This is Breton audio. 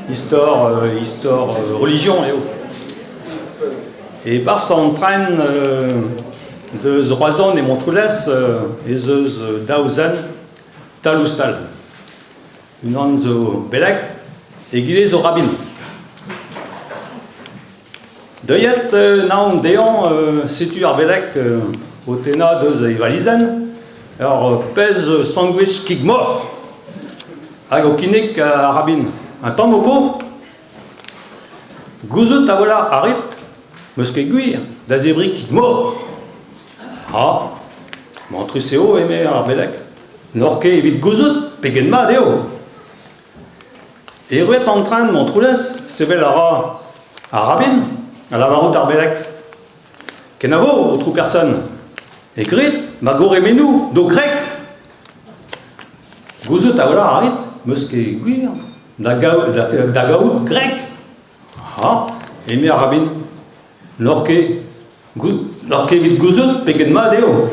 Istor, istor relijion eo. E-barzh an tren deus Roazhon e Montroulez ez eus daou zen tal-ouzh-tal. Unan zo beleg, egile zo rabin. Deuet naon dezhañ, setu ar beleg o tennañ deus e valizenn ur pezh sandwich kig-moc'h hag o kinnig ar rabin. Un tamm ho po? Gouzout a-walc'h a rit 'meus ket gwir da zebriñ kig-moc'h. Ha mantrus eo, eme ar beleg. N'oc'h ket evit gouzout pegen mat eo. Erruet an tren Montroulez, sevel a ra ar rabin ha lavarout d'ar beleg Kenavo, aotrou person, e grit ma gourhemennoù d'ho kwreg. Gouzout a-walc'h a rit 'meus ket gwir da gaout gwreg. Ha, eme ar rabin, n'oc'h ket, n'oc'h ket evit gouzout pegen mat eo.